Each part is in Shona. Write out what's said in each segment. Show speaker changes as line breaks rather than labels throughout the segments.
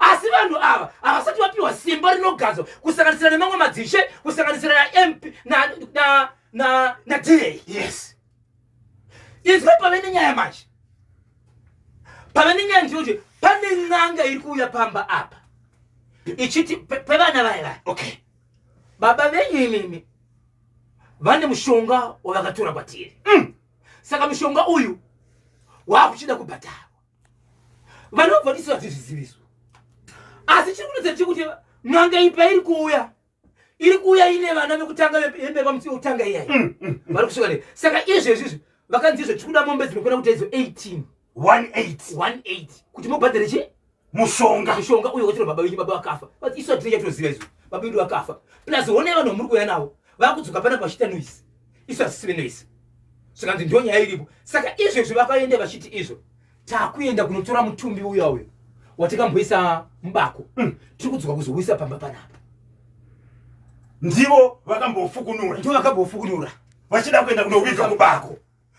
Asi vanhu ava havasati vapiwa simba rinogadzwa, kusanganisira nemamwe madzishe, kusanganisira naMP na na na DA. Inzwa, pave nenyaya manje, pave nenyaya ndiyoti pane n'anga iri kuuya pamba apa ichiti pevana vaya vaya. Baba venyu imimi vane mushonga wavakatora kwatiri. Saka mushonga uyu wakuchida kubhadharwa. Vanobva tisu hatizviziviswa, asi chiri kunetsa chekuti n'anga iyi pairi kuuya, iri kuuya ine vana vekutanga vehembe pamusi wekutanga iyayi vari kusvika ne. Saka izvezvi izvi vakanzi izvo tikuda mombe dzinokwana kuita idzo 18.
18.
18 kuti mubhadhare chi
Mushonga.
Mushonga uyo wachiro baba venyu. Baba vakafa. But isu hatina chatoziva izvo, baba vedu vakafa. Plus honai vanhu vamuri kuuya navo vakudzoka panapa vachiita noise, isu hasisive noise. Zvikanzi ndo nyaya iripo. Saka izvezvi vakaenda vachiti izvo takuenda kunotora mutumbi uya uyo watikamboisa mubako. Tiri kudzoka kuzouisa pamba panapa.
Ndivo vakambofukunura.
Ndivo vakambofukunura.
Vachida kuenda kunoviga kubako.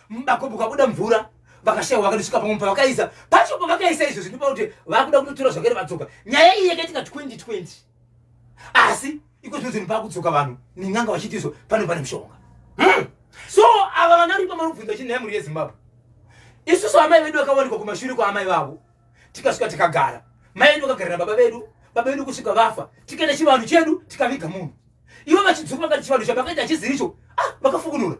Mubako mukabuda mvura, vakashaiwa, vakandosvika pamwe pavakaisa pacho. Pavakaisa izvo zvinopa kuti vakuda kunotora zvakare vadzoka. Nyaya iyi yakaitika 2020, asi iko zvino zvinhu pakudzoka vanhu nen'anga vachiti izvo pano pane mushonga. So ava vana vari pamarubvunzo vachiti, nhai mhuri yeZimbabwe, isusu amai vedu vakawanikwa kumashure kwaamai vavo, tikasvika tikagara, mai vedu vakagara nababa vedu, baba vedu kusvika vafa, tikaenda chivanhu chedu tikaviga munhu. Ivo vachidzoka vakati chivanhu chavakaita hachiziricho. Ah, vakafukunura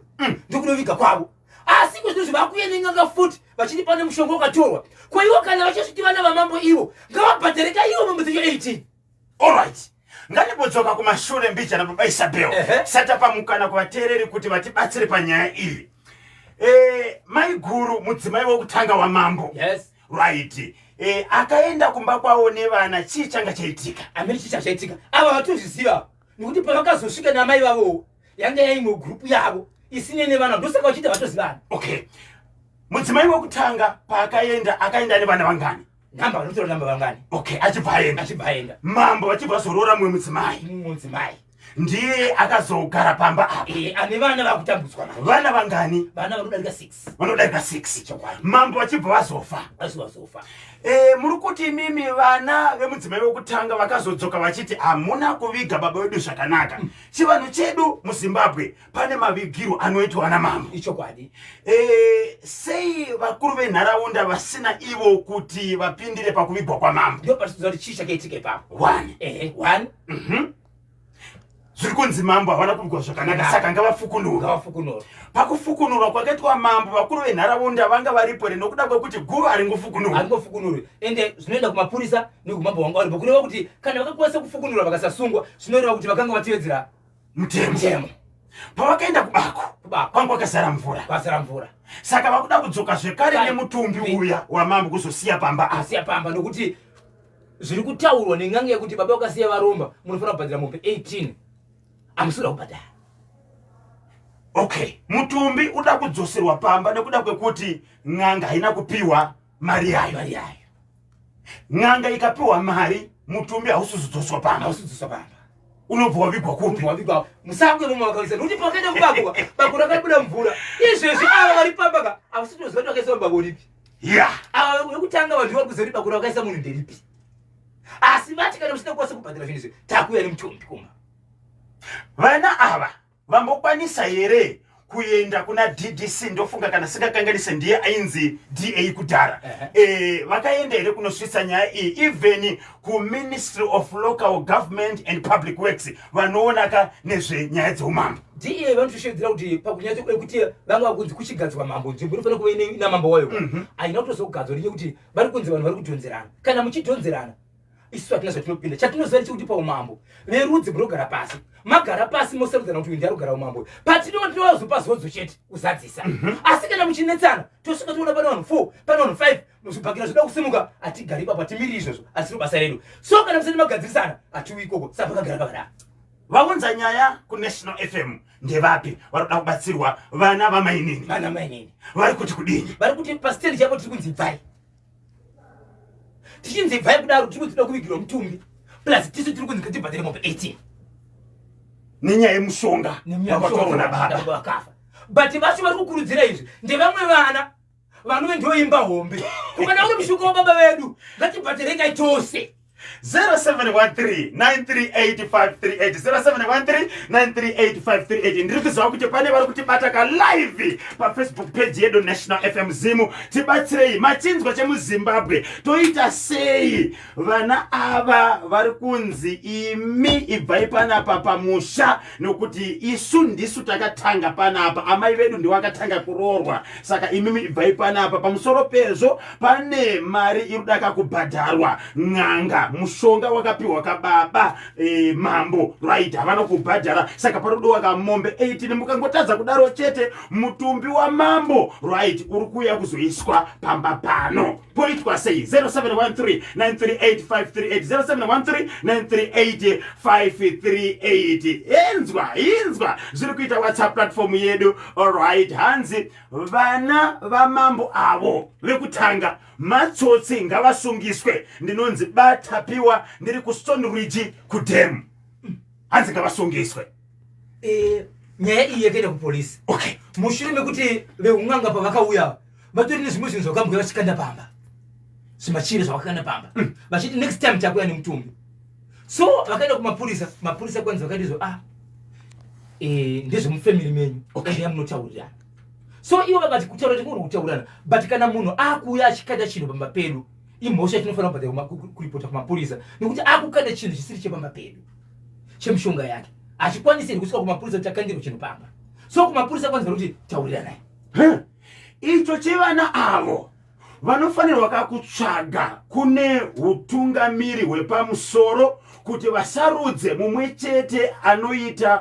ndokunoviga kwavo. Asi iko zvinozvi vakuya nen'anga futi vachiti pane mushonga wakatorwa. Kwaiwo kana vachizviti vana vamambo, ivo ngavabhadhareka ivo mombe dzacho 18.
Alright, ngatimbodzoka kumashure mbijana, baba Isabel. Satapa mukana kuvateereri kuti vatibatsire panyaya iyi. Maiguru mudzimai wekutanga wamambo. Right, akaenda kumba kwavo nevana, chii changa chaitika?
Amene chii chachaitika ava vatozviziva, nekuti pavakazosvika namai vavowo yanga yaimwe gurupu yavo isine nevana, ndosaka vachiita vatozivana.
Okay, mudzimai wekutanga paakaenda, akaenda nevana vangani?
Namba vanotora namba vangani?
Okay, achibva aenda.
Achibva aenda.
Mambo vachibva vazoroora mumwe mudzimai.
Mumwe mudzimai.
Ndiye akazogara pamba apa.
Ane vana vakutambudzwa manje.
Vana vangani?
Vana vanodarika 6.
Vanodarika 6.
Chokwadi.
Mambo vachibva vazofa.
Asi vazofa.
Muri kuti imimi vana vemudzimai wekutanga vakazodzoka vachiti hamuna kuviga baba vedu zvakanaka. Chivanhu chedu muZimbabwe pane mavigiro anoitwa namambo.
Ichokwadi.
Sei vakuru venharaunda vasina ivo kuti vapindire pakuvigwa kwamambo?
Ndo patinoziva kuti chii chakaitika ipapo.
One.
Ehe, one.
Zviri kunzi mambo havana kuvigwa zvakanaka, saka ngavafukunura.
Ngavafukunura.
Pakufukunurwa kwakaitwa mambo, vakuru venharaunda vanga varipo here, nokuda kwekuti guva haringofukunurwa?
Haringofukunurwi, ende zvinoenda kumapurisa nekumambo vanga varipo. Kureva kuti kana vakakwanisa kufukunura vakasasungwa, zvinoreva kuti vakanga vatevedzera
mutemo.
Mutemo.
Pavakaenda kubako,
Kubako.
kwanga kwakazara mvura.
Kwazara mvura.
Saka vakuda kudzoka zvekare nemutumbi uya wamambo kuzosiya pamba apa.
Asiya pamba, nokuti zviri kutaurwa nen'anga yekuti baba vakasiya varomba, munofanira kubhadhara mombe 18, hamusikuda kubhadhara.
Okay, mutumbi uda kudzoserwa pamba nekuda kwekuti n'anga haina kupiwa mari yayo.
Mari yayo.
N'anga ikapiwa mari, mutumbi hausizodzoswa pamba.
Hausikudzoswa pamba.
Unobva wavigwa kupi?
Wavigwa musango imomo vakaisa, nokuti pakaenda kubako, bako rakabuda mvura. Izvezvi ava vari pamba ka havasi kutoziva kuti vakaisa mubako ripi. Ava vekutanga vanhu vari kuziva kuti bako ravakaisa munhu nderipi, asi vati kana musina kukwanisa kubhadhara zvinhu izvi, takuuya nemutumbi kumba.
Vana ava vambokwanisa here kuenda kuna DDC? Ndofunga kana singakanganise ndiye ainzi DA kudhara. Vakaenda here kunosvitsa nyaya iyi even kuMinistry of Local Government and Public Works, vanoonaka nezvenyaya dzeumambo?
DA vanotoshevedzera kuti pakunyaya yekuti vanga vakunzi kuchigadzwa mambo, nzvimbo inofanira kuva ina mambo wayo. Haina kutozogadzwa nenyaya yekuti vari kunzi vanhu vari kudhonzerana. Kana muchidhonzerana, isusu hatina zvatinopinda. Chatinoziva ndechekuti paumambo verudzi munogara pasi, magara pasi mosarudzana kuti uyu ndiari kugara umambo. Patinova tinovazopa zodzo chete kuzadzisa. Asi kana muchinetsana, tosvika toona pane vanhu 4, pane vanhu 5, muzvibhakira zvoda kusimuka, hatigari ipapo, hatimiriri izvozvo, asiro basa redu. So kana musati magadzirisana, hatiuyi ikoko. Saka pakagara pakadaro.
Vaunza nyaya kuNational FM ndevapi vari kuda kubatsirwa? Vana vamainini?
Vana mainini.
Vari kuti kudini?
Vari kuti pastendi chapo tiri kunzi ibvai. Tichinzi ibvai kudaro, tiri kunzi toda kuvigirwa mutumbi, plus tisu tiri kunzi ngatibhadhare mombe 18.
Nenyaya yemushonga wakatorwa nababa.
Nababa vakafa. But vacho vari kukurudzira izvi ndevamwe vana vanove ndoimba hombe. Kukana uri mushonga wababa vedu, ngatibhadharekai tose.
0713938538, 0713938538. Ndiri kuziva kuti pane vari kutibata kalive paFacebook page yedu, National FM Zimu. Tibatsirei, machinzwa chemuZimbabwe, toita sei? Vana ava vari kunzi, "Imi ibvai panapa pamusha, nokuti isu ndisu takatanga panapa, amai vedu ndiwakatanga kuroorwa, saka imimi ibvai panapa." Pamusoro pezvo, pane mari iri kudaka kubhadharwa n'anga, mushonga wakapiwa kababa mambo, right? Havana kubhadhara, saka parikudiwa kamombe 18. Mukangotadza kudaro chete, mutumbi wamambo, right, uri kuuya kuzoiswa pamba pano. Poitwa sei? 0713 938538, 0713 938538. Inzwa, inzwa zviri kuita WhatsApp platform yedu. Alright, hanzi vana vamambo avo vekutanga matsotsi, ngavasungiswe. Ndinonzi Batapiwa, ndiri kuStone Ridge kudam. Hanzi ngavasungiswe.
Nyaya iyi yakaenda kupolisi mushure mekuti veun'anga pavakauya vatori nezvimwe zvinhu zvakambwe vachikanda pamba, zvimachire zvavakakanda pamba, vachiti next time takuya nemutumbi. So vakaenda kumapurisa. Mapurisa kwanzi vakaitizvo, ah, ndezvemufamily menyu, endai munotaurirana. So ivo vakati kutaura tingori kutaurirana, but kana munhu akuuya achikanda chinhu pamba pedu, imhosva tinofanira kubhadhara, kuripota kumapurisa, nekuti akukanda chinhu chisiri chepamba pedu, chemishonga yake. Hachikwanisi here kusvika kumapurisa kuti akandirwe chinhu pamba? So kumapurisa kwanzi vari kuti tauriranai.
Huh. Icho chevana avo vanofanirwa kakutsvaga kune utungamiri hwepamusoro kuti vasarudze mumwe chete anoita.